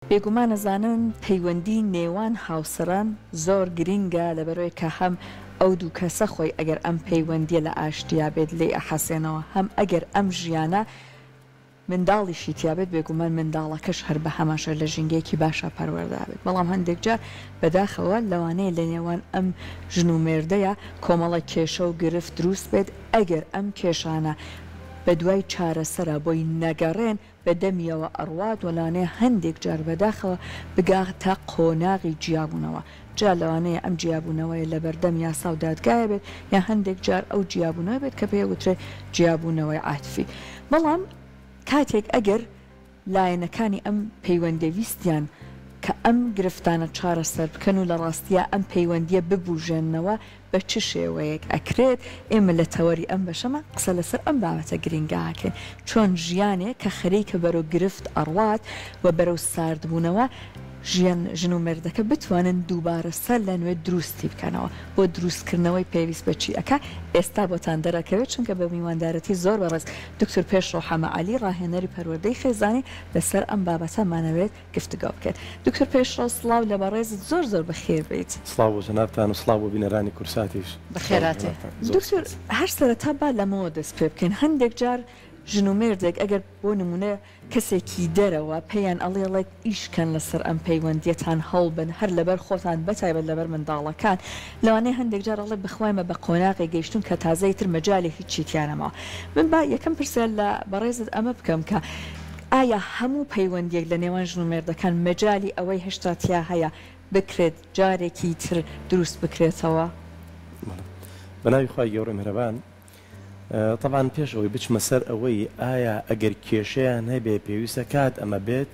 بێگومان ئەزانن پەیوەندی نێوان هاوسەران زۆر گرینگە لەبەرئەوەی کە هەم ئەو دوو کەسە خۆی ئەگەر ئەم پەیوەندیە لە ئاشتیا بێت لێی ئەحەسێنەوە هەم ئەگەر ئەم ژیانە منداڵیشی تیابێت بێگومان منداڵەکەش هەر بەهەمان شێوە لە ژینگەیەکی باشا پەروەردە ئەبێت بەڵام هەندێک جار بەداخەوە لەوانەیە لە نێوان ئەم ژن و مێردەیا کۆمەڵێک کێشە و گرفت دروست بێت ئەگەر ئەم کێشانە بەدوای چارەسەرا بۆی نەگەڕێن بە دەمیەوە ئەڕوات و لەوانەیە هەندێک جار بەداخەوە بگاتە قۆناغی جیابوونەوە، جا لەوانەیە ئەم جیابوونەوەیە لەبەردەم یاسا و دادگایە بێت یان هەندێک جار ئەو جیابوونەوە بێت کە پێی ئەوترێت جیابوونەوەی عاتفی. بەڵام کاتێک ئەگەر لایەنەکانی ئەم پەیوەندیە ویستیان کە ئەم گرفتانە چارەسەر بکەن و لە ڕاستیا ئەم پەیوەندیە ببوژێننەوە بە چ شێوەیەک ئەکرێت، ئێمە لە تەوەری ئەم بەشەمان قسە لەسەر ئەم بابەتە گرینگە ئەکەین، چۆن ژیانێک کە خەریکە بەرەو گرفت ئەڕوات و بەرەو ساردبوونەوە، ژیان ژن و مێردەکە بتوانن دووبارە سەر لە نوێ دروستی بکەنەوە، بۆ دروستکردنەوەی پێویست بە چی ئەکا، ئێستا بۆتان دەرئەکەوێت، چونکە بە میواندارەتی زۆر بەڕێز دکتور پێشڕەو حەمە عەلی ڕاهێنەری پەروەردەی خێزانی لەسەر ئەم بابەتە مانەوێت گفتوگۆ بکەین. دکتۆر پێشڕەو سڵاو لە بەڕێزت زۆر زۆر بەخێر بێیت. سڵاو بۆ جەنابتان و سڵاو بۆ بینەرانی کوردساتیش. بەخێر هاتێ. دکتۆر هەر سەرەتا با لەمەوە دەست پێ بکەین هەندێک جار ژن و مێردێک ئەگەر بۆ نمونە کەسێکی دەرەوە پێیان ئەڵێ ڵێک ئیش کەن لەسەر ئەم پەیوەندیەتان هەوڵبەن هەر لەبەر خۆتان بەتایبەت لەبەر منداڵەکان لەوانەیە هەندێک جار ئەڵێ بەخوای مە بە قۆناغێک گەیشتوون کە تازە ئیتر مەجالی هیچی تیا نەماوە من با یەکەم پرسیار لە بەڕێزت ئەمە بکەم کە ئایا هەموو پەیوەندیەک لە نێوان ژن و مێردەکان مەجالی ئەوەی هێشتا تیا هەیە بکرێت جارێکی تر دروست بکرێتەوە؟ بەڵێ بەناوی خوای گەورە میهرەبان. تەبعەن پێش ئەوەی بچمە سەر ئەوەی ئایا ئەگەر کێشەیان هەبێ پێویستە کات ئەمە بێت،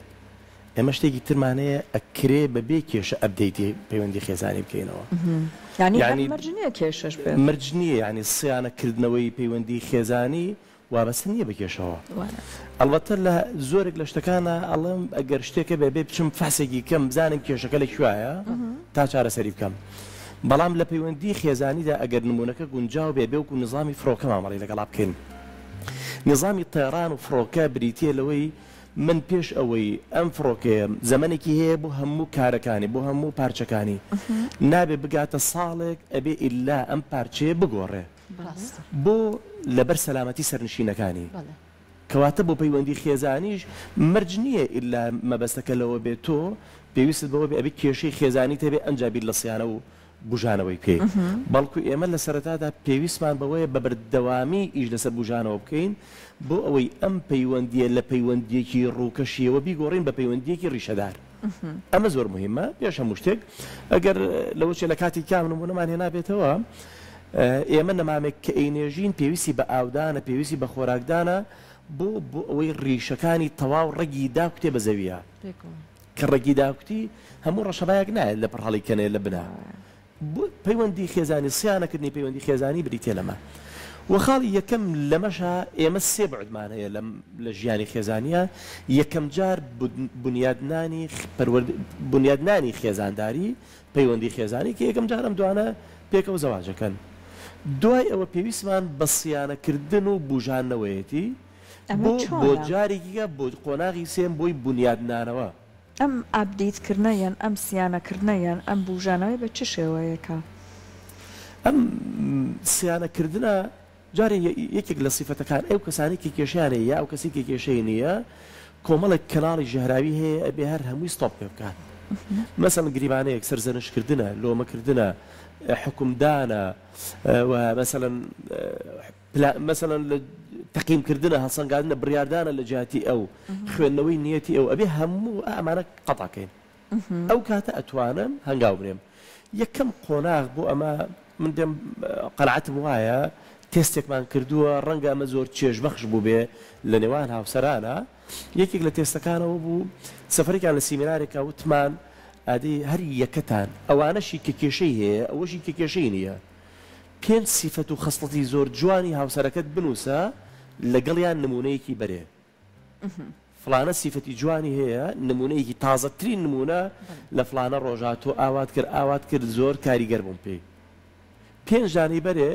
ئێمە شتێکی ترمان هەیە ئەکرێ بە بێ کێشە ئەپدەیتی پەیوەندی خێزانی بکەینەوە. یانی هەر مەرج نییە کێشەش بێت. مەرج نییە یانی صیانە کردنەوەی پەیوەندی خێزانی وابەستە نییە بە کێشەوە. ئەڵبەتە لە زۆرێک لە شتەکانا ئەڵێم ئەگەر شتێک هەبێ ئەبێ بچم فەحسێکی کەم بزانم کێشەکە لە کوێیە تا چارەسەری بکەم. بەڵام لە پەیوەندی خێزانیدا ئەگەر نموونەکە گونجاو بێ ئەبێ وەکوو نیزامی فڕۆکە مامەڵەی لەگەڵا بکەین. نیزامی تەیران و فڕۆکە بریتییە لەوەی من پێش ئەوەی ئەم فڕۆکەیە زەمەنێکی هەیە بۆ هەموو کارەکانی بۆ هەموو پارچەکانی نابێ بگاتە ساڵێک ئەبێ ئیلا ئەم پارچەیە بگۆڕێ بۆ لەبەر سەلامەتی سەرنشینەکانی کەواتە بۆ پەیوەندی خێزانیش مەرج نییە ئیلا مەبەستەکە لەوە بێت تۆ پێویستت بەوە بێ ئەبێ کێشەی خێزانیت هەبێ ئەنجا بیر لە سیانە و بوژانەوەی بکەی بەڵکو ئێمە لە سەرەتادا پێویستمان بەوەیە بە بەردەوامی ئیش لەسەر بوژانەوە بکەین بۆ ئەوەی ئەم پەیوەندییە لە پەیوەندییەکی ڕووکەشییەوە بیگۆڕین بە پەیوەندییەکی ڕیشەدار. ئەمە زۆر موهیمە پێش هەموو شتێک. ئەگەر لەوە چێ لە کاتی کام نموونەمان هێنابێتەوە، ئێمە نەمامێک کە ئەینێژین پێویستی بە ئاودانە، پێویستی بە خۆراکدانە بۆ بۆ ئەوەی ڕیشەکانی تەواو ڕەگی داکوتێ بە زەوییە. کە ڕەگی داکوتی هەموو ڕەشەبایەک نایەت لە پڕ هەڵیکەنێ لە بنا. بۆ پەیوەندی خێزانی، صیانەکردنی پەیوەندی خێزانی بریتیە لەمە. وە خاڵی یەکەم لەمەشا ئێمە سێ بعدمان هەیە لەم لە ژیانی خێزانیا، یەکەم جار بونیادنانی پەروەرد بونیادنانی خێزانداری، پەیوەندی خێزانی کە یەکەم جار ئەم دوانە پێکەوە زەواجەکەن. دوای ئەوە پێویستمان بە صیانەکردن و بوژاندنەوەیەتی ئەمە بۆ بۆ چۆنە؟ جارێکی کە بۆ قۆناغی سێیەم بۆی بونیادنانەوە. ئەم ئاپدەیت کردنە یان ئەم سیانە کردنە یان ئەم بوژانەوەی بە چ شێوەیەکە؟ ئەم سیانە کردنە جارێ یەکێک لە سیفەتەکان ئەو کەسانەی کە کێشەیان هەیە یا ئەو کەسەی کە کێشەی نییە کۆمەڵێک کەناڵی ژەهراوی هەیە ئەبێ هەر هەمووی ستۆپ پێ بکات مەسەڵەن گریمانەیەک سەرزەنشت کردنە لۆمە کردنە حوکمدانە و مەسەڵەن پلا مەسەلەن لە تەقیم کردنە هەڵسەنگاندنە بڕیاردانە لە جیاتی ئەو خوێندنەوەی نیەتی ئەو ئەبێ هەموو ئەمانە قەتع کەین ئەو کاتە ئەتوانم هەنگاو بنێم یەکەم قۆناغ بۆ ئەمە من دێم قەناعەتم وایە تێستێکمان کردووە ڕەنگە ئەمە زۆر چێژبەخش بووبێ لە نێوان هاوسەرانە یەکێک لە تێستەکانەوە بوو سەفەرێکیان لە سیمینارێکا وتمان ئادەی هەر یەکەتان ئەوانەشی کە کێشەی هەیە ئەوەشی کە کێشەی نییە پێنج سیفەت و خەسڵەتی زۆر جوانی هاوسەرەکەت بنووسە لەگەڵیان نموونەیەکی بەرێ فڵانە سیفەتی جوانی هەیە نموونەیەکی تازەترین نموونە لە فڵانە ڕۆژا تۆ ئاوات کرد ئاوات کرد زۆر کاریگەر بووم پێی پێنج دانەی بەرێ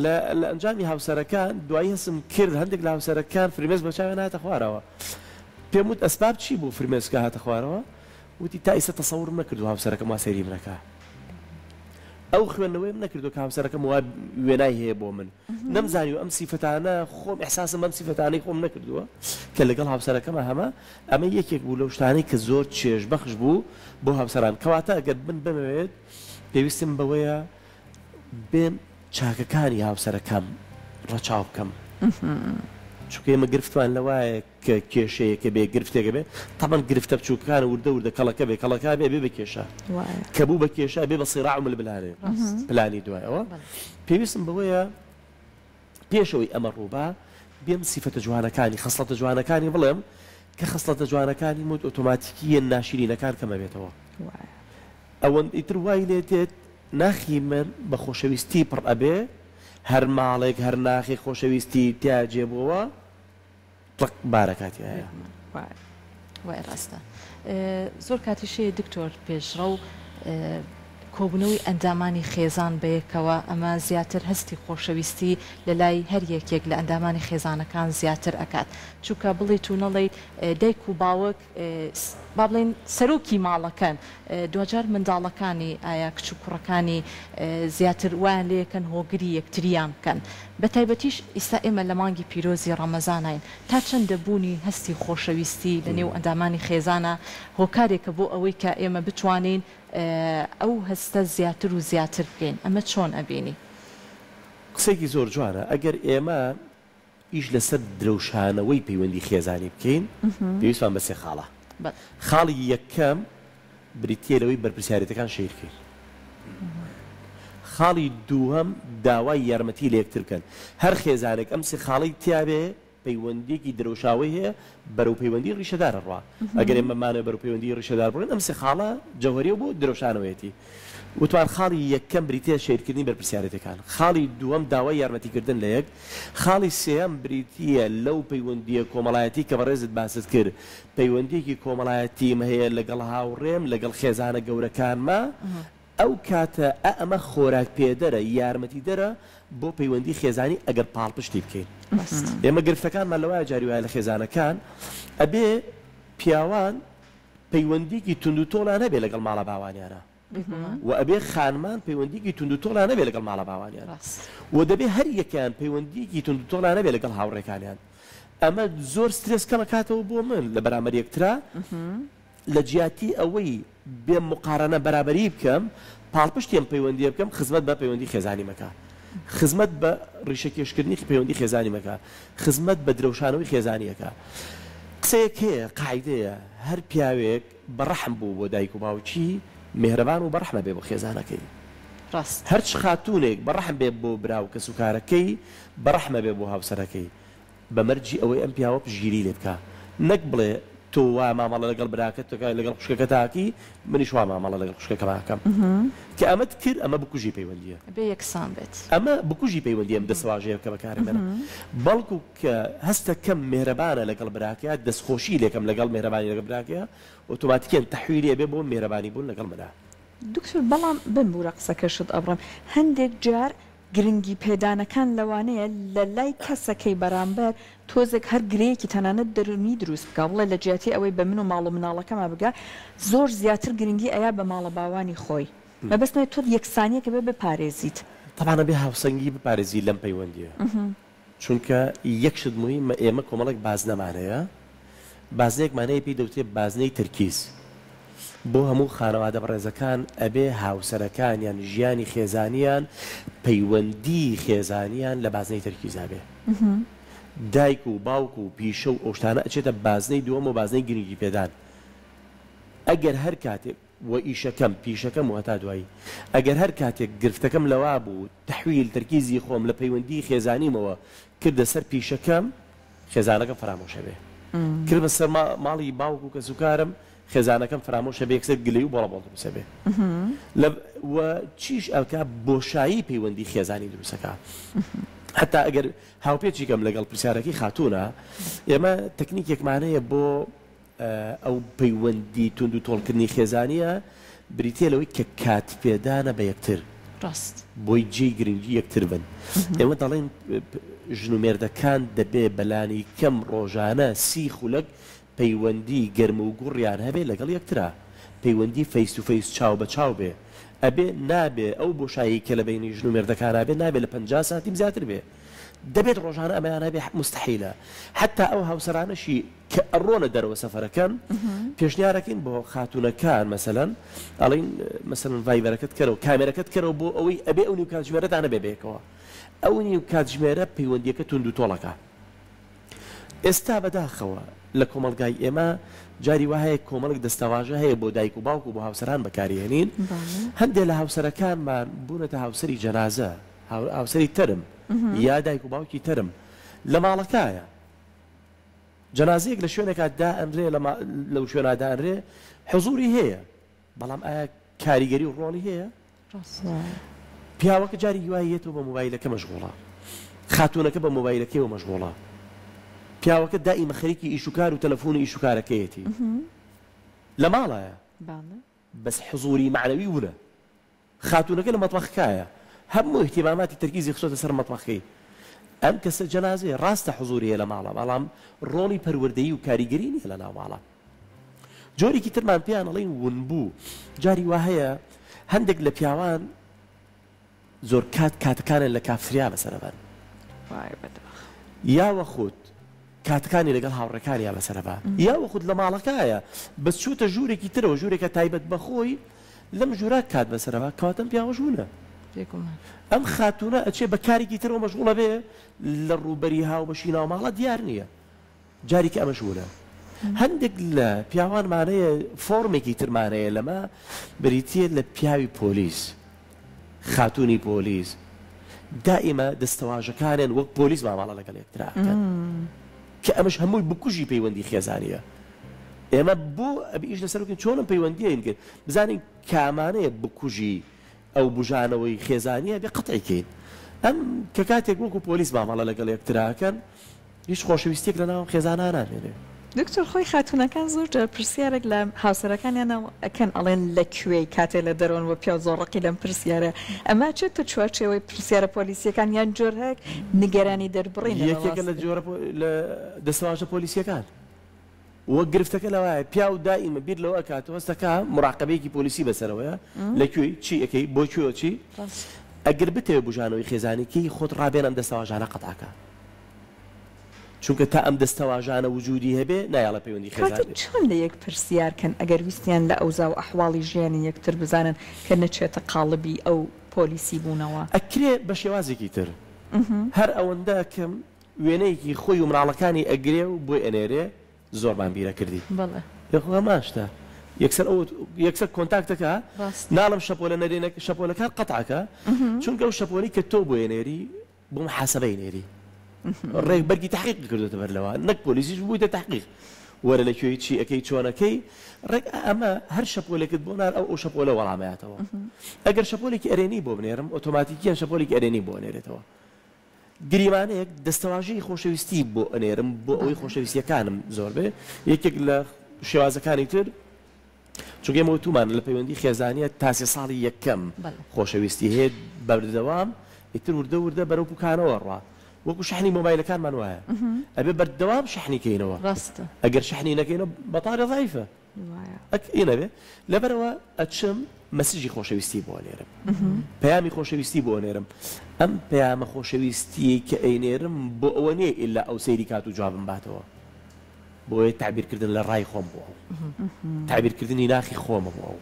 لە لە ئەنجامی هاوسەرەکان دوایی هەستم کرد هەندێک لە هاوسەرەکان فرمێسک بە چاویان هاتە خوارەوە پێم وت ئەسباب چی بوو فرمێسکە هاتە خوارەوە؟ وتی تا ئیستا تەسەورم نەکردووە هاوسەرەکەم وا سەیری من ئەکا. ئەو خوێندنەوەیەم نەکردووە کە هاوسەرەکەم وا وێنای هەیە بۆ من. نەمزانیوە ئەم سیفەتانە خۆم ئیحساسم بەم سیفەتانەی خۆم نەکردووە کە لەگەڵ هاوسەرەکەما هەمە. ئەمە یەکێک بوو لەو شتانەی کە زۆر چێژبەخش بوو بۆ هاوسەران. کەواتە ئەگەر من بمەوێت پێویستم بەوەیە بێم چاکەکانی هاوسەرەکەم ڕەچاو بکەم. چونکە ئێمە گرفتمان لەوایە کە کێشەیەکە بێ گرفتێکە بێ تەبعەن گرفتە بچووکەکان وردە وردە کەڵەکە بێ کەڵەکە بێ بێ بە کێشە کە بوو بە کێشە بێ بە سیراع و ململانێ پلانی دوای ئەوە پێویستم بەوەیە پێشەوەی ئەمە ڕووبا بێم سیفەتە جوانەکانی خەسڵەتە جوانەکانی بڵێم کە خەسڵەتە جوانەکانی موت ئۆتۆماتیکییە ناشیرینەکان کەمەبێتەوە ئەوەند ئیتر وای لێ دێت ناخی من بە خۆشەویستی پڕ ئەبێ هەر ماڵێک هەر ناخێک خۆشەویستی تیا جێ بۆوە ڕق بارەکە تیایە. وایە وایە ڕاستە زۆر کاتیش هەیە دکتۆر پێشڕەو کۆبوونەوەی ئەندامانی خێزان بەیەکەوە ئەمە زیاتر هەستی خۆشەویستی لە لای هەر یەکێک لە ئەندامانی خێزانەکان زیاتر ئەکات چونکە بڵێیت و نەڵێیت دایک و باوک با بڵێین سەرۆکی ماڵەکەن دواجار منداڵەکانی ئایا کچ و کوڕەکانی زیاتر وایان لێکەن هۆگری یەکتریان بکەن بەتایبەتیش ئیستا ئێمە لە مانگی پیرۆزی ڕەمەزاناین تا چەندە بوونی هەستی خۆشەویستی لە نێو ئەندامانی خێزانا هۆکارێکە بۆ ئەوەی کە ئێمە بتوانین ئەو هەستە زیاتر و زیاتر بکەین ئەمە چۆن ئەبینی؟ قسەیەکی زۆر جوانە ئەگەر ئێمە ئیش لەسەر درەوشانەوەی پەیوەندی خێزانی بکەین، پێویستمان بە سێ خاڵە. خاڵی یەکەم بریتییە لەوەی بەرپرسیارێتەکان شەیر کەین. خاڵی دووهەم داوای یارمەتی لە یەکتر بکەن. هەر خێزانێک ئەم سێ خاڵەی تیابێ پەیوەندییەکی درەوشاوەی هەیە، بەرەو پەیوەندی ڕیشەدار ئەڕوا. ئەگەر ئێمە بمانەوێ بەرەو پەیوەندی ڕیشەدار بڕۆین ئەم سێ خاڵە جەوهەریە بۆ درەوشانەوەیەتی. وتمان خاڵی یەکەم بریتیە شەیرکردنی بەرپرسیارێتیەکان، خاڵی دووەم داوای یارمەتیکردن لە یەک، خاڵی سێیەم بریتیە لەو پەیوەندیە کۆمەڵایەتی کە بەڕێزت باست کرد، پەیوەندیەکی کۆمەڵایەتیم هەیە لەگەڵ هاوڕێم، لەگەڵ خێزانە گەورەکانما، ئەو کاتە ئە ئەمە خۆراک پێدەرە، یارمەتیدەرە بۆ پەیوەندی خێزانی ئەگەر پاڵپشتی بکەین. ئێمە گرفتەکانمان لەوایە جاری وایە لە خێزانەکان ئەبێ پیاوان پەیوەندیکی توندوتۆڵیان هەبێ لەگەڵ ماڵە باوانیانا و ئەبێ خانمان پەیوەندیکی توندوتۆڵیان هەبێ لەگەڵ ماڵە باوانیان و دەبێ هەر یەکەیان پەیوەندیکی توندوتۆڵیان هەبێ لەگەڵ هاوڕێکانیان ئەمە زۆر سترێس کەم ئەکاتەوە بۆ من لە بەرامبەر یەکترا لە جیاتی ئەوەی بێم موقارەنە بەرابەری بکەم، پاڵپشتی ئەم پەیوەندییە بکەم، خزمەت بە پەیوەندی خێزانی مەکە. خزمەت بە ڕیشەکێشکردنی پەیوەندی خێزانی مەکە. خزمەت بە درەوشانەوەی خێزانی ئەکا. قسەیەک هەیە، قاعیدەیە، هەر پیاوێک بە ڕەحم بوو بۆ دایک و باوکی، مێهرەبان و بە ڕەحمە بێ بۆ خێزانەکەی. هەرچ خاتوونێک بە ڕەحم بێ بۆ برا و کەسوکارەکەی، بە ڕەحمە بێ بۆ هاوسەرەکەی. بە مەرجی ئەوەی ئەم پیاوە پشتگیری لێ بکا نەک بڵێ تۆ وا مامەڵە لەگەڵ براکەت دەکای لەگەڵ خوشکەکەتا ئەکەی منیش وا مامەڵە لەگەڵ خوشکەکەما ئەکەم کە ئەمەت کرد ئەمە بکوژی پەیوەندیە. ئەبێ یەکسان بێت. ئەمە بکوژی پەیوەندیە ئەم دەستەواژەیە کە بەکارم هێنا بەڵکو کە هەستەکەم مێهرەبانە لەگەڵ براکەیا دەستخۆشی لێکەم لەگەڵ مێهرەبانی لەگەڵ براکەیا ئۆتۆماتیکیەن تەحویلی ئەبێ بۆ مێهرەبانی بوون لەگەڵ منا. دکتۆر بەڵام بمبورە قسەکەشت ئەبڕم هەندێک جار گرنگی پێدانەکان لەوانەیە لە لای کەسەکەی بەرامبەر تۆزێک هەر گرێیەکی تەنانەت دەروونی دروست بکا بڵێ لە جیاتی ئەوەی بە من و ماڵ و مناڵەکەما بگا زۆر زیاتر گرنگی ئەیا بە ماڵە باوانی خۆی مەبەستمە تۆ یەکسانیەک ئەبێ بپارێزیت. تەبعەن ئەبێ هاوسەنگی بپارێزی لەم پەیوەندیە چونکە یەک شت موهیمە ئێمە کۆمەڵێک بازنەمان هەیە، بازنەیەکمان هەیە پێی دەوترێت بازنەی تەرکیز، بۆ هەموو خانەوادە بەڕێزەکان ئەبێ هاوسەرەکانیان ژیانی خێزانیان پەیوەندی خێزانیان لە بازنەی تەرکیزا بێ دایک و باوک و پیشە و ئەو شتانە ئەچێتە بازنەی دووەم و بازنەی گرنگی پێدان ئەگەر هەر کاتێک و ئیشەکەم، پیشەکەم و هەتا دوایی. ئەگەر هەر کاتێک گرفتەکەم لەوە بوو تەحویل، تەرکیزی خۆم لە پەیوەندیی خێزانیمەوە کردە سەر پیشەکەم، خێزانەکەم فەرامۆش ئەبێ. کردمە سەر ماڵی باوک و کەسوکارم، خێزانەکەم فەرامۆش ئەبێ، یەکسەر گلەیی و بۆڵەبۆڵ دروست ئەبێ. لە و چیش ئەکا بۆشایی پەیوەندیی خێزانی دروست ئەکا. حەتا ئەگەر هاوپێچی کەم لەگەڵ پرسیارەکەی خاتوونە، ئێمە تەکنیکێکمان هەیە بۆ ئەو پەیوەندی توندوتۆڵکردنی خێزانییە بریتییە لەوەی کە کاتپێدانە بە یەکتر. ڕاست. بۆی جێی گرنگی یەکتر بن. ئێمە دەڵێین ژن و مێردەکان دەبێ بەلانی کەم ڕۆژانە 30 خولەک پەیوەندی گەرم و گوڕیان هەبێ لەگەڵ یەکترا. پەیوەندی face to face چاو بە چاو بێ ئەبێ نابێ ئەو بۆشایی کە لە بەینی ژن و مێردەکانا بێ نابێ لە 50 سانتیم زیاتر بێ دەبێت ڕۆژانە ئەمەیان هەبێ موستەحیلە حەتا ئەو هاوسەرانەشی کە ئەڕۆنە دەرەوە سەفەرەکەن پێشنیارەکەین بۆ خاتوونەکان مەسەلەن ئەڵێین مەسەلەن ڤایبەرەکەت کەرەوە کامێرەکەت کەرەوە بۆ ئەوەی ئەبێ ئەو نیو کاتژمێرەتان هەبێ بەیەکەوە ئەو نیو کاتژمێرە پەیوەندیەکە توند و تۆڵەکە ئێستا بەداخەوە لە کۆمەڵگای ئێمە جاری وا هەیە کۆمەڵێک دەستەواژە هەیە بۆ دایک و باوک و بۆ هاوسەران بەکاریهێنین هەندێ لە هاوسەرەکانمان بوونەتە هاوسەری جەنازە هاوسەری تەرم یا دایک و باوکی تەرم لە ماڵەکایە جەنازەیەک لە شوێنێکا دائەنرێ لەو شوێنا دائەنرێ حزوری هەیە بەڵام ئایا کاریگەری و ڕۆڵی هەیە؟ پیاوەکە جاری وای یەتەوە بە مۆبایلەکە مەشغوڵە خاتوونەکە بە مۆبایلەکەیەوە مەشغوڵە پیاوەکە دائیمە خەریکی ئیش و کار و تەلەفۆن و ئیش و کارەکەیەتی لە ماڵایە بەس حزوری مەعنەوی ونە خاتوونەکە لە مەتبەخکایە هەموو ئیهتیماماتی تەرکیزی خستۆتە سەر مەتبەخکەی ئەم کەسە جەنازەیە ڕاستە حزوری هەیە لە ماڵە بەڵام ڕۆڵی پەروەردەیی و کاریگەری نیە لە ناو ماڵە جۆرێکی ترمان پێیان ئەڵێین ونبوو جاری وا هەیە هەندێک لە پیاوان زۆر کات کاتەکانیان لە کافتریا بەسەرەبەن یاوەخود کاتەکانی لەگەڵ هاوڕێکانیا بەسەرەبا یاوەخود لە ماڵەکایە بەس چووتە ژوورێکی ترەوە ژوورێکە تایبەت بەخۆی لەم ژوورا کات بەسەرەبا کەواتە ئەم پیاوەش ونە ئەم خاتوونە ئەچێ بە کارێکی ترەوە مەشغوڵە بێ لە ڕووبەری هاوبەشی ناوماڵە دیار نییە جاری کە ئەمەش ونە. هەندێک لە پیاوانمان هەیە فۆرمێکی ترمان هەیە لەمە بریتییە لە پیاوی پۆلیس، خاتوونی پۆلیس، دائیمە دەستەواژەکانیان وەک پۆلیس مامەڵە لەگەڵ یەکترا ئەکەن کە ئەمەش هەمووی بکوژی پەیوەندی خێزانییە. ئێمە بۆ ئەبێ ئیش لەسەر بکەین چۆن ئەم پەیوەندییە بکەین بزانین کامانەیە بکوژی ئەو بوژانەوەی خێزانییە ئەبێ قەتعی کەین. ئەم کە کاتێک وەکو پۆلیس مامەڵە لەگەڵ یەکترا ئەکەن هیچ خۆشەویستیەک لە ناو خێزانا نامێنێ. دکتۆر خۆی خاتوونەکان زۆر جار پرسیارێک لە هاوسەرەکانیانەوە ئەکەن ئەڵێن لە کوێی کاتێ لە دەرەوەن وە پیاو زۆر ڕقی لەم پرسیارە ئەمە ئەچێتە چوارچێوەی پرسیارە پۆلیسیەکان یان جۆرێک نیگەرانی دەربڕینە لە یەکێکە لە جۆرە لە دەستەواژە پۆلیسیەکان. وە گرفتەکە لەوایە پیاو دائیمە بیر لەوە ئەکاتەوە هەست ئەکا موراقەبەیەکی پۆلیسی بەسەرەوەیە لە کوێی چی ئەکەی بۆ کوێ ئەچی ئەگەر بتەوێ بوژانەوەی خێزانی کەی خۆت ڕابێنە ئەم دەستەواژانە قەتعکە چونکە تا ئەم دەستەواژانە وجودی هەبێ نایەڵێ پەیوەندی کاتێک خێزانی. چۆن لە یەک پرسیار کەن ئەگەر ویستیان لە ئەوزا و ئەحواڵی ژیانی یەکتر بزانن کە نەچێتە قاڵبی ئەو پۆلیسی بوونەوە؟ ئەکرێ بە شێوازێکی تر هەر ئەوەندە کەم وێنەیەکی خۆی و مناڵەکانی ئەگرێ و بۆی ئەنێرێ زۆرمان بیرە کردی بەڵێ. ئێ خۆ هەمان شتە یەکسەر ئەو یەکسەر کۆنتاکت ئەکا ڕاستە. ناڵێم شەپۆلە نەرێنە شەپۆلەکان قەتع ئەکا چونکە ئەو شەپۆلەی کە تۆ بۆی ئەنێری بۆ محاسەبە ئەینێری ڕێک بەرگی تەحقیقی کردۆتە بەر لەوە نەک پۆلیسیش بوویتە تەحقیق وەرە لە کوێی چی ئەکەی چۆن ئەکەی ڕێک ئەمە هەر شەپۆلێکت بۆ نار ئەو ئەو شەپۆلە وەڵام ئەیاتەوە ئەگەر شەپۆلێکی ئەرێنی بۆ بنێرم ئۆتۆماتیکیان شەپۆلێکی ئەرێنی بۆ ئەنێرێتەوە گریمانەیەک دەستەواژەی خۆشەویستی بۆ ئەنێرم بۆ ئەوەی خۆشەویستیەکانم زۆر بێ یەکێک لە شێوازەکانی تر چونکە ئێمە وتومان لە پەیوەندی خێزانیە تا سێ ساڵی یەکەم خۆشەویستی هەیە بەردەوام ئیتر وردە وردە بەرەو پوکانەوە ڕوا وەکو شەحنی مۆبایلەکانمان وایە ئەبێ بەردەوام شەحنی کەینەوە ڕاستە ئەگەر شەحنی نەکەینەوە بەتارە زەعیفە ئەک ی نەبێ لەبەرئەوە ئەچم مەسجی خۆشەویستی بۆ ئەنێرم پەیامی خۆشەویستی بۆ ئەنێرم ئەم پەیامە خۆشەویستیەی کە ئەینێرم بۆ ئەوە نیە ئیلا ئەو سەیری کات و جوابم باتەوە بۆیە تەعبیر کردن لە ڕای خۆم بۆ ئەو تەعبیر کردنی ناخی خۆمە بۆ ئەو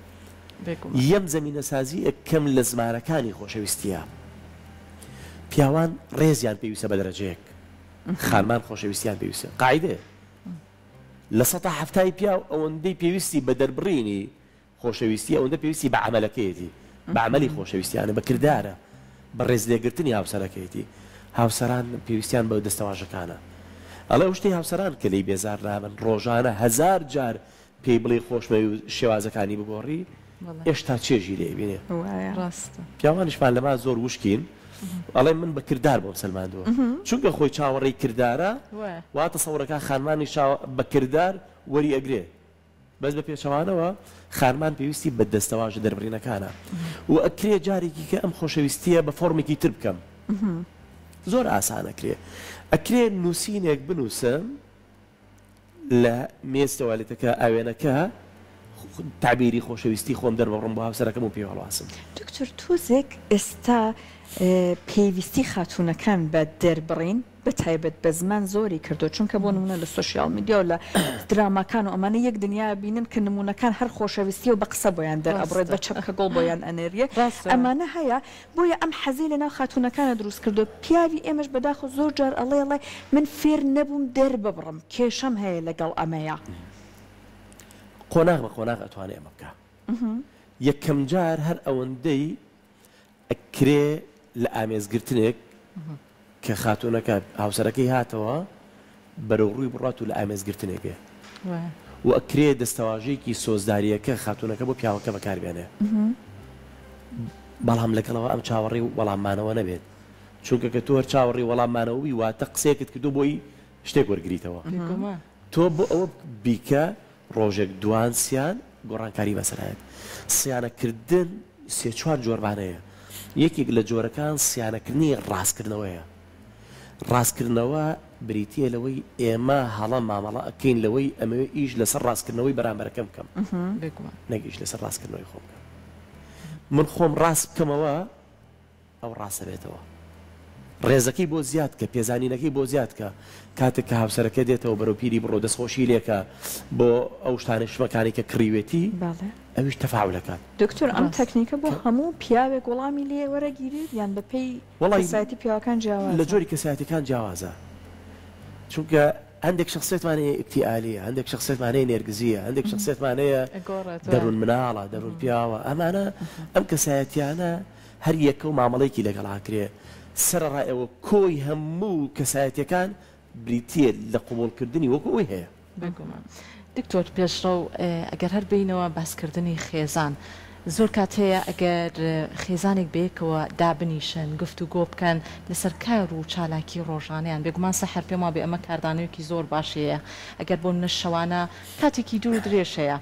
یەم زەمینەسازی ئەکەم لە زمانەکانی خۆشەویستیە پیاوان ڕێزیان پێویستە بە دەرەجەیەک خانمان خۆشەویستیان پێویستە قاعیدەیە لە سەتا حەفتای پیاو ئەوەندەی پێویستی بە دەربڕینی خۆشەویستیە ئەوەندە پێویستی بە عەمەلەکەیەتی، بە عەمەلی خۆشەویستیانە، بە کردارە، بە ڕێزلێگرتنی هاوسەرەکەیەتی. هاوسەران پێویستیان بە دەستەواژەکانە. ئەڵێ ئەو شتەی هاوسەران کە لێی بێزار نابن ڕۆژانە هەزار جار پێی بڵێی خۆشمەوێی و شێوازەکانی بگۆڕی ئێشتا چێژی لێ ئەبینێ. ڕاستە. پیاوانیشمان لەمە زۆر وشکین ئەڵێ من بە کردار بۆم سەلماندووە چونکە خۆی چاوەڕێی کردارە وا تەسەورەکا خانمانیش چاوە بە کردار وەری ئەگرێ بەس بە پێچەوانەوە خانمان پێویستی بە دەستەواژە دەربڕینەکانە و ئەکرێ جارێکی کە ئەم خۆشەویستیە بە فۆرمێکی تر بکەم زۆر ئاسان ئەکرێ ئەکرێ نووسینێک بنووسم لە مێز تەوالێتەکە ئاوێنەکە. تەعبیری خۆشەویستی خۆم دەرببڕم بۆ هاوسەرەکەم و پێی هەڵواسم. دکتۆر تۆزێک ئێستا پێویستی خاتوونەکان بە دەربڕین بە تایبەت بە زمان زۆری کردووە چونکە بۆ نموونە لە سۆشیال میدیا و لە دراماکان و ئەمانە یەک دنیا ئەبینن کە نموونەکان هەر خۆشەویستیە و بە قسە بۆیان دەرئەبڕێت بە چەپکە گوڵ بۆیان ئەنێریێ ئەمانە هەیە بۆیە ئەم حەزەی لەناو خاتوونەکانا دروست کردووە پیاوی ئێمەش بەداخەوە زۆر جار ئەڵێ ئەڵێ من فێر نەبووم دەرببڕم کێشەم هەیە لەگەڵ ئەمەیا. قۆناغ بە قۆناغ ئەتوانێ ئەمە بکا. یەکەم جار هەر ئەوەندەی ئەکرێ لە ئامێزگرتنێک کە خاتوونەکە هاوسەرەکەی هاتەوە بەرەو ڕووی بڕات و لە ئامێزگرتنێک بێ و ئەکرێ دەستەواژەیەکی سۆزدارییەکە خاتوونەکە بۆ پیاوەکە بەکار بێنێ بەڵام لەگەڵەوە ئەم چاوەڕێی وەڵاممانەوە نەبێت چونکە کە تۆ هەر چاوەڕێی وەڵاممانەوە بی واتە قسەیەکت کردووە بۆی شتێک وەرگریتەوە تۆ بۆ ئەوە بیکە ڕۆژێک دوان سیان گۆڕانکاری بەسەرایەت. سیانەکردن سێ چوار جۆرمان هەیە. یەکێک لە جۆرەکان سیانەکردنی ڕاستکردنەوەیە. ڕاستکردنەوە بریتییە لەوەی ئێمە هەڵە مامەڵە ئەکەین لەوەی ئەمەوێ ئیش لەسەر ڕاستکردنەوەی بەرامبەرەکەم بکەم نەک ئیش لەسەر ڕاستکردنەوەی خۆم بکەم. من خۆم ڕاست بکەمەوە ئەو ڕاست ئەبێتەوە. ڕێزەکەی بۆ زیاد کە، پێزانینەکەی بۆ زیاد کە، کاتێک کە هاوسەرەکە دێتەوە بەرەو پیری بڕۆ دەستخۆشی لێکە بۆ ئەو شتانەی شمەکانەی کە کڕیوێتی، ئەویش تەفاعول ئەکات. دکتۆر ئەم تەکنیکە بۆ هەموو پیاوێک وەڵامی لێ وەرەگیرێت یان بەپێی کەسایەتی پیاوەکان جیاوازە؟ لە جۆری کەسایەتیەکان جیاوازە چونکە هەندێک شەخسیەتمان هەیە ئیکتیئالیە، هەندێک شەخسیەتمان هەیە نێرگزیە، هەندێک شەخسیەتمان هەیە دەروون مناڵە، دەروون پیاوە، ئەمانە ئەم کەسایەتیانە هەر یەکە و مامەڵەیەکی لەگەڵ ئاکرێ، سەرەڕای ئەوە کۆی هەموو کەسایەتیەکان بریتیە لە قبوڵکردنی وەکو ئەوەی هەیە. بێگومان دکتۆر پێشڕەو ئەگەر هەر بێینەوە باسکردنی خێزان زۆر کات هەیە ئەگەر خێزانێک بەیەکەوە دابنیشن گفتوگۆ بکەن لەسەر کار و چالاکی ڕۆژانەیان بێگومان سەحەر پێم وابێ ئەمە کاردانەوەیەکی زۆر باشی هەیە ئەگەر بۆ نمونە شەوانە کاتێکی دوور و درێژ هەیە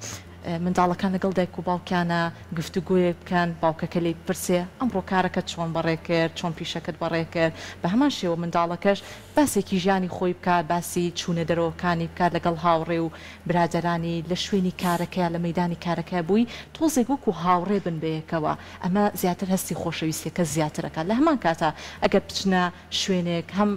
منداڵەکان لەگەڵ دایک و باوکیانا گفتوگۆیەک بکەن، باوکەکە لێی بپرسێ ئەمڕۆ کارەکەت چۆن بەڕێ کرد، چۆن پیشەکەت بەڕێ کرد، بە هەمان شێوە منداڵەکەش باسێکی ژیانی خۆی بکات، باسی چوونە دەرەوەکانی بکات لەگەڵ هاوڕێ و برادەرانی لە شوێنی کارەکەیا، لە مەیدانی کارەکەیا بووی، تۆزێک وەکو هاوڕێ بن بەیەکەوە، ئەمە زیاتر هەستی خۆشەویستیەکە زیاتر ئەکات، لە هەمان کاتا ئەگەر بچنە شوێنێک هەم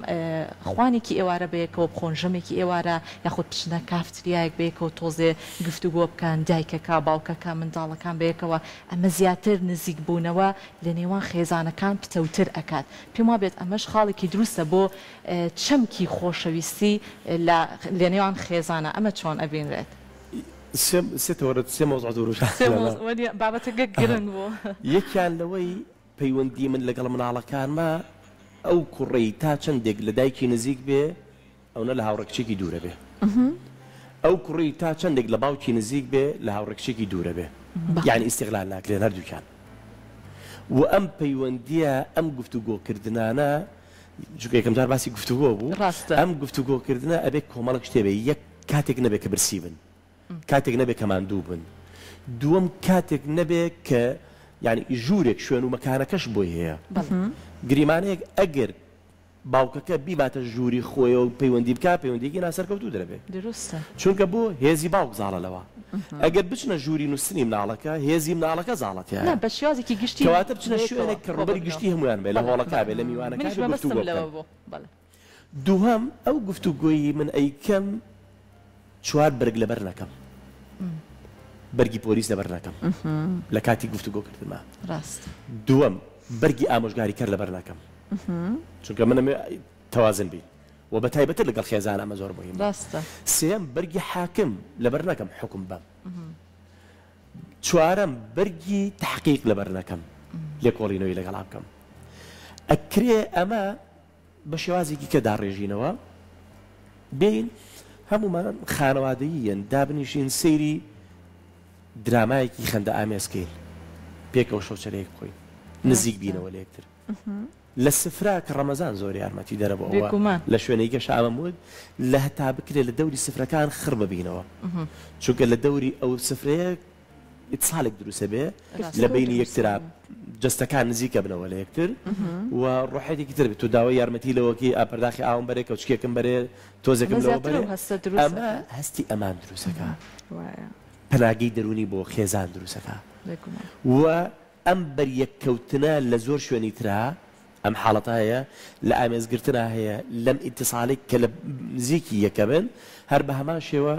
خوانێکی ئێوارە بەیەکەوە بخۆن، ژەمێکی ئێوارە، یاخود بچنە کافتریایەک بەیەکەوە تۆزێ گفتوگۆ بکەن، دایکەکە، باوکەکە، منداڵەکان بەیەکەوە، ئەمە زیاتر نزیکبوونەوە لە نێوان خێزانەکان پتەوتر ئەکات. پێم وابێت ئەمەش خاڵێکی دروستە بۆ چەمکی خۆشەویستی لە لەنێوان خێزانا، ئەمە چۆن ئەبینرێت؟ سێ سێ تەوەرت سێ مەوزوعت وروژاند. سێ مەوزوع وەنیە بابەتەکە گرنگ بوو. یەکیان لەوەی پەیوەندی من لەگەڵ مناڵەکانما ئەو کوڕەی تا چەندێک لە دایکی نزیک بێ ئەونە لە هاوڕێ کچێکی دوورە بێ ئەو کوڕی تا چەندێک لە باوکی نزیک بێ لە هاوڕێ کچێکی دوورە بێ یعنی ئیستیغلال ناکرێن هەردووکیان و ئەم پەیوەندیە ئەم گفتوگۆکردنانە چونکە یەکەم جار باسی گفتوگۆ بوو ڕاستە ئەم گفتوگۆکردنە ئەبێ کۆمەڵێک شتێ بێ یەک کاتێک نەبێ کە برسی بن کاتێک نەبێ کە ماندوو بن دووەم کاتێک نەبێ کە یانی ژوورێک شوێن و مەکانەکەش بۆی هەیە گریمانەیەک ئەگەر باوکەکە بیباتە ژووری خۆیەوە پەیوەندی بکا پەیوەندیەکی ناسەرکەوتوو دەبێ دروستە چونکە بۆ هێزی باوک زاڵە لەوە ئەگەر بچنە ژووری نووستنی مناڵەکە هێزی مناڵەکە زاڵە نا تیایە بە شێوازێکی گشتی کەواتە بچنە بەیەکەوە شوێنێک کە ڕووبەری کۆببنەوە گشتی هەموویان بێ لە بەڵێ هۆڵەکە بەڵێ بێ لە میوانەکە منیش بێ مەبەستم گفتوگۆ لەوە بکەن بوو بەڵێ. دووهەم ئەو گفتوگۆی من ئەیکەم چوار بەرگ لەبەر نەکەم بەرگی پۆلیس لەبەر نەکەم لە کاتی گفتوگۆ کردنما ڕاست. دووەم بەرگی ئامۆژگاری کەر لەبەر نەکەم چونکە من ئەمەوێ تەوازن بین و بە تایبەتر لەگەڵ خێزان ئەمە زۆر مهمە ڕاستە. سێیەم بەرگی حاکم لەبەر نەکەم حوکم بەم چوارەم بەرگی تەحقیق لەبەر نەکەم لێکۆڵینەوەی لەگەڵا بکەم ئەکرێ ئەمە بە شێوازێکی کە داڕێژینەوە بێین هەموومان خانەوادەییەن دابنیشین سەیری درامایەکی خەندە ئامێز کەین پێکەوە شەوچەرەیەک بخۆین نزیک بینەوە لە یەکتر لە سفرا کە ڕەمەزان زۆر یارمەتی دەرە بۆ ئەوە لە شوێنێکی شامم وت لە هەتا بکرێت لە دەوری سفرەکان خڕ ببینەوە چونکە لە دەوری ئەو سفرەیە ئیتسالێک دروست ئەبێ لە بەینی یەکترا جەستەکان نزیک ئەبنەوە لە یەکتر و ڕۆحێتێکی تر بێت تۆ داوای یارمەتی لەوەکەی ئا پەرداخی ئاوم بەرێ کەوچکێکم بەرێ تۆزێکم لەوە بەرێ ئەمە هەستی ئەمان دروست ئەکا. پەناگەی دەروونی بۆ خێزان دروستەکا و ئەم بەریەککەوتنە لە زۆر شوێنی ترا ئەم حاڵەتە هەیە، لە ئامێزگرتنا هەیە، لەم ئیتیساڵەی کە لە نزیکی یەکە بن، هەر بە هەمان شێوە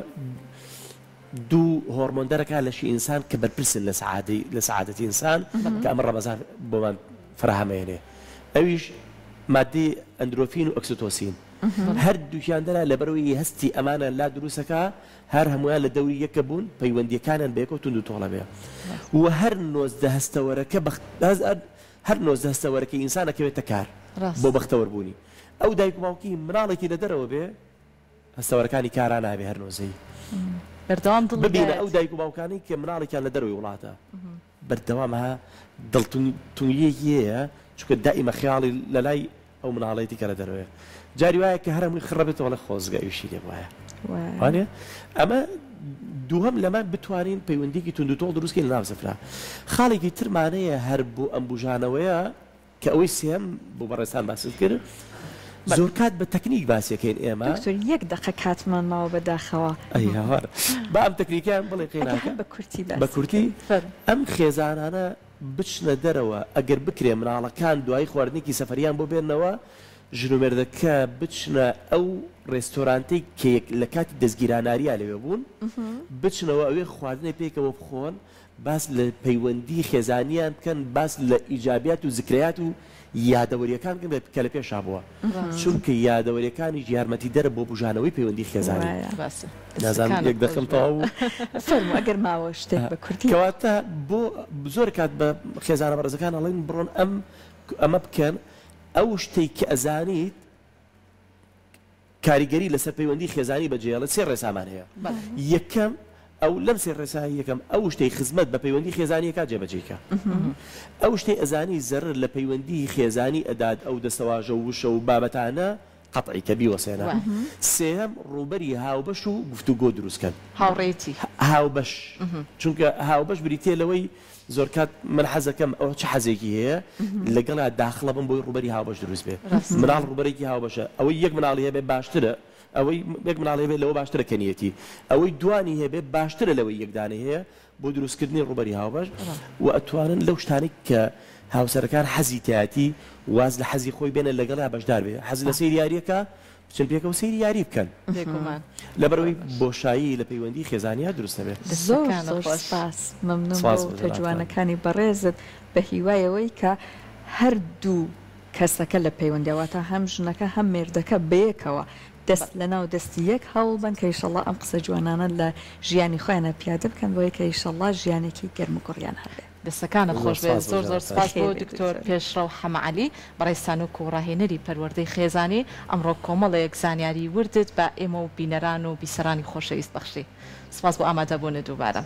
دوو هۆڕمۆن دەرەکا لەشی ئینسان کە بەرپرسن لە سەعادەی لە سەعادەتی ئینسان کە ئەمە ڕەمەزان بۆمان فەراهەم ئەیەنێ ئەویش ماددەی ئەندرۆفین و ئۆکسیتۆسین هەر دووکیان دەرا لەبەرئەوەی هەستی ئەمانە لا دروستەکا هەر هەموویان لە دەوری یەکە بوون پەیوەندیەکانیان بەیەکەوە توند و تۆڵە بێ و هەر 19 هەستەوەرەکە بەخت هەر 19 هەستەوەرەکەی ئینسان ئەکەوێتە کار بۆ بەختەوەر بوونی ئەو دایک و باوکی مناڵێکی لە دەرەوە بێ هەستەوەرەکانی کارا نابێ هەر نۆزەی بەردەوام دڵی ببینە ئەو دایک و باوکانەی کە مناڵێکیان لە دەرەوەی وڵاتە بەردەوام ها دڵ تونگیەکی هەیە چونکە دائیمە خەیاڵی لەلای ئەو مناڵەیەتی کە لە دەرەوەیە جاری وایە کە هەر هەمووی خڕە بێتەوە ئەڵێ خۆزگە ئەویشی لێ بوایە وانە ئەمە دووهەم لەمە بتوانین پەیوەندیکی توندوتۆڵ دروستکەین لەناو سفرە خاڵێکی ترمانەیە هەر بۆ ئەم بوژانەوەیە کە ئەوەی سێیەم بۆ بەڕێزتان باست کرد زۆرکات بە تەکنیک باسیەکەین ئێمە. دکتۆر یەک دەقە کاتمان ماوە بە داخەوە. ئەی هاوار با ئەم تەکنیکەیان بڵێ قەی ناکا. ئەگەر هەر بە کورتی باسی بە کورتی ئەم خێزانانە بچنە دەرەوە ئەگەر بکرێ مناڵەکان دوایی خواردنێکی سەفەریان بۆ بێننەوە ژن و مێردەکە بچنە ئەو ڕێستۆرانتەی کە یەک لە کاتی دەستگیراناریا لەوێ بوون بچنەوە ئەوێ خواردنێ پێکەوە بخۆن باس لە پەیوەندی خێزانیان بکەن، باس لە ئیجابیات و زکرەیات و یادەوەریەکان بکەن کە لە پێشا بووە، چونکە یادەوەریەکانیش یارمەتیدەرە بۆ بوژانەوەی پەیوەندی خێزانی. نازانم یەک دەقەم تەواو بوو؟ فەرموو ئەگەر ماوە شتێک بە کورتی. کەواتە بۆ زۆر کات بە خێزانە بەڕێزەکان ئەڵێین بڕۆن ئەم ئەمە بکەن، ئەو شتەی کە ئەزانیت کاریگەری لەسەر پەیوەندی خێزانی بەجێهێڵێت، سێ ڕێسامان هەیە، یەکەم، ئەو لەم سێ ڕێسایە یەکەم، ئەو شتەی خزمەت بە پەیوەندی خێزانی ئەکات جێبەجێی کە. ئەو شتەی ئەزانی زەرەر لە پەیوەندی خێزانی ئەدات ئەو دەستەواژە و وشە و بابەتانە قەتعی کە بیوەسێنە. سێیەم، ڕووبەری هاوبەش و گفتوگۆ دروست کەن. هاوڕێیەتی. هاوبەش، چونکە هاوبەش بریتییە لەوەی زۆرکات من حەزەکەم ئەو چ حەزێکی هەیە لەگەڵیا داخڵە بم بۆی ڕووبەری هاوبەش دروست بێ مناڵ ڕووبەرێکی هاوبەشە ئەوەی یەک مناڵی هەبێ باشترە ئەوەی یەک مناڵی هەبێ لەوە باشترە کە نیەتی ئەوەی دوانی هەبێ باشترە لەوەی یەک دانەی هەیە بۆ دروستکردنی ڕووبەری هاوبەش و ئەتوانن لەو شتانەی کە هاوسەرەکان حەزی تیایەتی واز لە حەزی خۆی بێنە لەگەڵیا بەشدار بێ حەز لە سەیری یاریەکە بچن پێکەوە سەیری یاری بکەن. بێگومان. لەبەرئەوەی بۆشایی لە پەیوەندی خێزانیا دروست نەبێت. زۆر دەستەکانت زۆر خۆش. سپاس مەمنون بۆ سپاس بۆ وتە جەنابتان. جوانەکانی بەڕێزت بە هیوای ئەوەی کە هەردوو کەسەکە لە پەیوەندیا واتە هەم ژنەکە هەم مێردەکە بەیەکەوە دەست لەناو دەستی یەک هەوڵ بەن کە ئیشەڵا ئەم قسە جوانانە لە ژیانی خۆیانا پیادە بکەن بۆیە کە ئیشەڵا ژیانێکی گەرم و گوڕیان هەبێ. دەستەکانت زۆر خۆش بێت سپاس بۆ زۆر زۆر جەنابتان. سپاس بۆ بەخێر بێی دکتۆر دکتۆر. پێشڕەو حەمە عەلی بەڕێز سانوک و ڕاهێنەری پەروەردەی خێزانی ئەمڕۆ کۆمەڵێک زانیاری وردت بە ئێمە و بینەران و بیسەرانی خۆشەویست بەخشی سپاس بۆ ئامادەبوونت دووبارە.